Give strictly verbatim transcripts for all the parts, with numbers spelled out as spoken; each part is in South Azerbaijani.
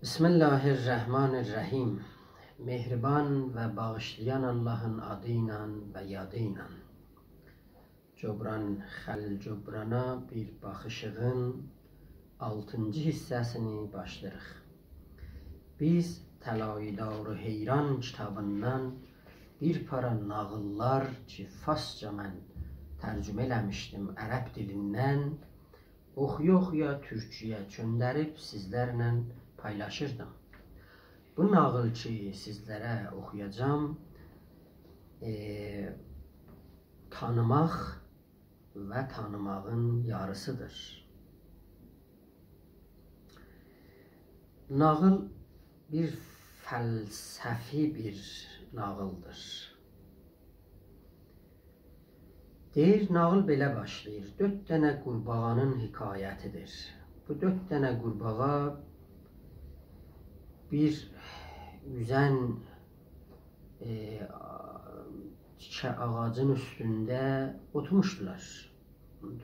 بسم الله الرحمن الرحیم. مهربان و باغیشلایان آللاهین آدی ایله و یادی ایله. جبران خلیل جبرانا بیر باخیشیغین آلتینجی حیصه‌سینی باشلاییریق. بیز طلایه‌دار حیران کیتابیندان بیر پارا ناغیللار کی، فارسجا من ترجمه ائله‌میشدیم عرب دیلیندن، اوخویا-اوخویا تورکجه‌یه چؤندریب سیزلرله پایلاشیردیم. بو ناغیل کی، سیزلره اوخویاجاغام، ائ، تانیماق و تانیماغین یاریسیدیر. ناغیل بیر فلسفی بیر ناغیلدیر. دئییر، ناغیل بئله باشلاییر. دؤرد دنه قورباغانین حکایتیدیر. بو دؤرد دنه قورباغا بیر اوزن، ائ، تیکه آغاجین اوستونده اوتورموشدولار.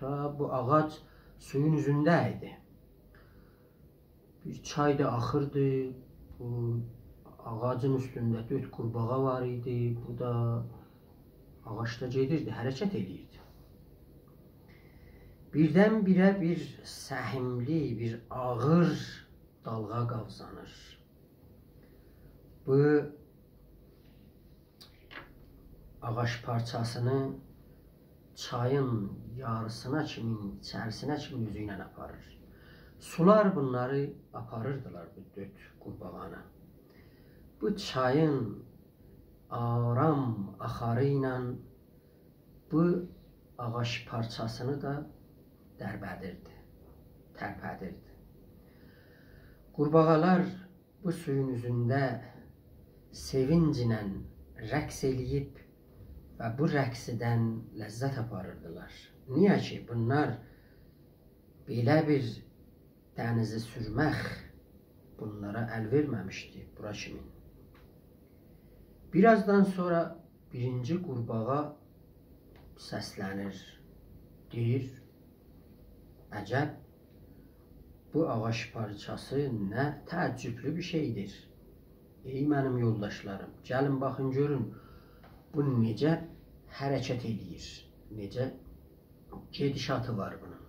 تا بو آغاج سویون اوزونده ایدی. بیر چای دا آخیردی. بو آغاجین اوستونده دؤرد قورباغا وار ایدی. بو دا آغاجدا گئدیردی، حرکت ائله‌ییردی. بیردن-بیره بیر سهملی، بیر آغیر دالغا قاوزانیر. بو آغاج پارچاسینی چایین یاریسینا کیمین، ایچریسینه کیمین اؤزو ایله آپاریر. سولار بونلاری آپاریردیلار، بو دؤرد قورباغانی. بو چایین آرام آخاری ایله بو آغاج پارچاسینی دا دربدیردی، ترپدیردی. قورباغالار بو سویون اوزونده سئوینجله رقص ائله‌ییب و بو رقصدن لذت آپاریردیلار. نییه کی، بونلار بئله بیر دنیزی سورمک بونلارا ال وئرمه‌میشدی بورا کیمین. بیر آزدان سونرا بیرینجی قورباغا سسلنیر. دئییر: «عجب، بو آغاج پارچاسی نه تعجبلو بیر شئیدیر. ای منیم یولداشلاریم، گلین باخین گؤرون، بو نئجه حرکت ائله‌ییر، نئجه گئدیشاتی وار بونون.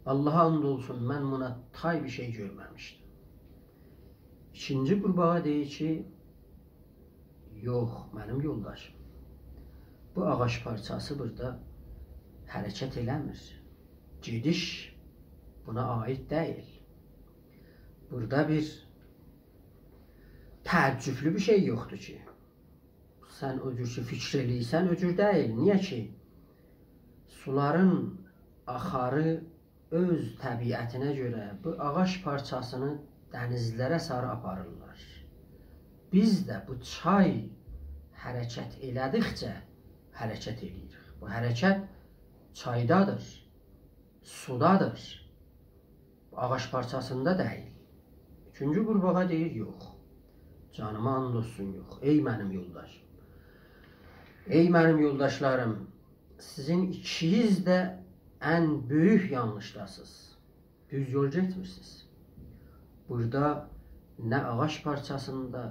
آللاها آند اولسون، من بونا تای بیر شئی گؤرمه‌میشدیم.» ایکینجی قورباغا دئییر کی: «یوخ، منیم یولداشیم، بو آغاج پارچاسی بورادا حرکت ائله‌میر. گئدیش بونا عایید دئییل. بورادا بیر تعجبلو بیر شئی یوخدور کی. سن او جور کی فیکیر ائله‌ییرسن، او جور دئییل. نییه کی، سولارین آخاری اؤز طبیعتینه گؤره بو آغاج پارچاسینی دنیزلره ساری آپاریرلار. بیز ده بو چای حرکت ائله‌دیکجه حرکت ائله‌ییریک. بو حرکت چایدادیر، سودادیر. آغاج پارچاسیندا دئییل.» اوچونجو قورباغا دئییر: «یوخ، جانیما آند اولسون، یوخ. ای منیم یولداشیم، ای منیم یولداشلاریم، سیزین ایکینیز ده ان بؤیوک یانلیشداسینیز. دوز یول گئتمیرسینیز. بورادا نه آغاج پارچاسیندا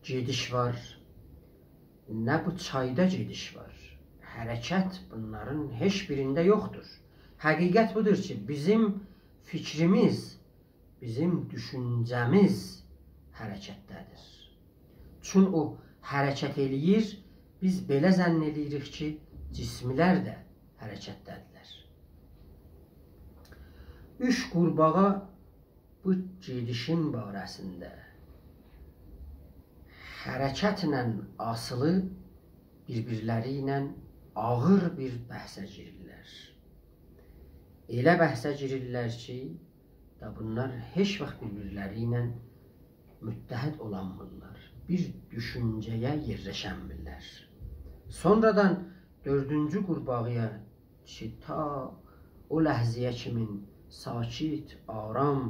گئدیش وار، نه بو چایدا گئدیش وار. حرکت بونلارین هئچ بیرینده یوخدور. حقیقت بودور کی، بیزیم فیکریمیز، بیزیم دوشونجه‌میز حرکتده‌دیر. چون او حرکت ائله‌ییر، بیز بئله ظن ائله‌ییریک کی، جسملر ده حرکتده‌دیرلر.» اوچ قورباغا بو گئدیشین باره‌سینده حرکتله آسیلی بیر-بیرلری ایله آغیر بیر بحثه گیریرلر. ائله بحثه گیریرلر کی، دا بونلار هئچ واخت بیر-بیرلری ایله متحد اولانمیرلار. بیر دوشونجه‌یه یئرلشنمیرلر. سونرادان دؤردونجو قورباغایا کی، تا او لحظه‌یه کیمین ساکت، آرام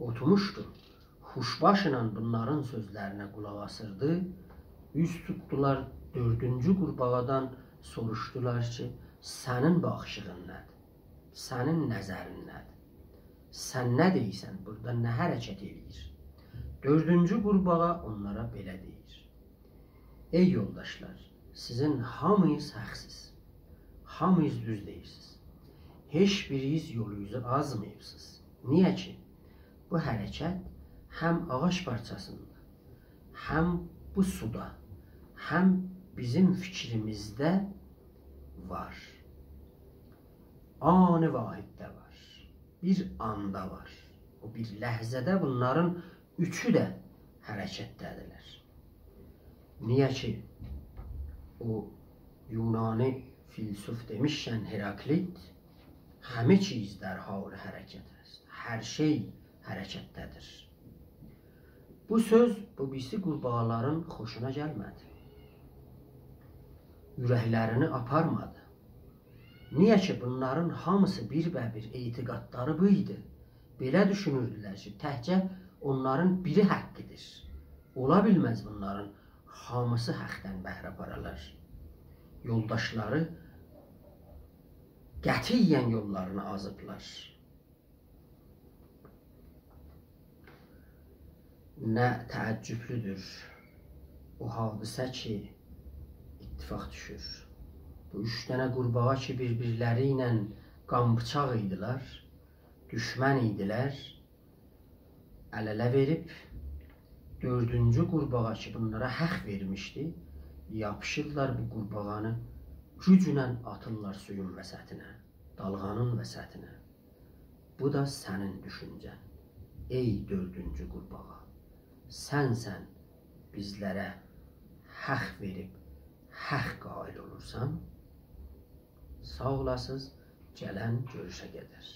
اوتورموشدو، هوش‌باشلا بونلارین سؤزلرینه قولاق آسیردی، اوز توتدولار دؤردونجو قورباغادان، سوروشدولار کی، سنین باخیشیغین نه‌دیر؟ سنین نظرین نه‌دیر؟ سن نه دئییرسن، بورادا نه حرکت ائله‌ییر؟» دؤردونجو قورباغا اونلارا بئله دئییر: «ای یولداشلار، سیزین هامینیز حاقسیز. هامینیز دوز دئییرسیز. هئچ بیرینیز یولونوزو آزماییبسیز. نییه کی، بو حرکت هم آغاج پارچاسیندا، هم بو سودا، هم بیزیم فیکریمیزده وار. آن واحدده وار. بیر آندا وار. او بیر لحظه‌ده بونلارین اوچو ده حرکتده‌دیرلر.» نییه کی، او یونانی فیلسوف دئمیشکن، هراکلیت: «همه چیز در حال حرکت است.» هر شئی حرکتده‌دیر. بو سؤز بو بیریسی قورباغالارین خوشونا گلمه‌دی. اورکلرینی آپارمادی. نییه کی، بونلارین هامیسی بیربه‌بیر اعتقادلاری بو ایدی. بئله دوشونوردولر کی، تکجه اونلارین بیری حاققیدیر. اولا بیلمز بونلارین هامیسی حاقدان بهره آپارالار. یولداشلاری قطعیاً یوللارینی آزیبلار. نه تعجبلودور او حادثه کی، اتفاق دوشور. بو اوچ دنه قورباغا کی، بیر-بیرلری ایله قان بیچاق ایدیلر، دوشمن ایدیلر، ال-اله وئریب، دؤردونجو قورباغا کی، بونلارا حاق وئرمیشدی، یاپیشیرلار بو قورباغانی گوجونن آتیرلار سویون وسطینه، دالغانین وسطینه. بو دا سنین دوشونجه‌ن، ای دؤردونجو قورباغا. سنسن بیزلره حاق وئریب، حاق قائل اولورسان. ساغ اولاسیز، گلن گؤروشه قدر.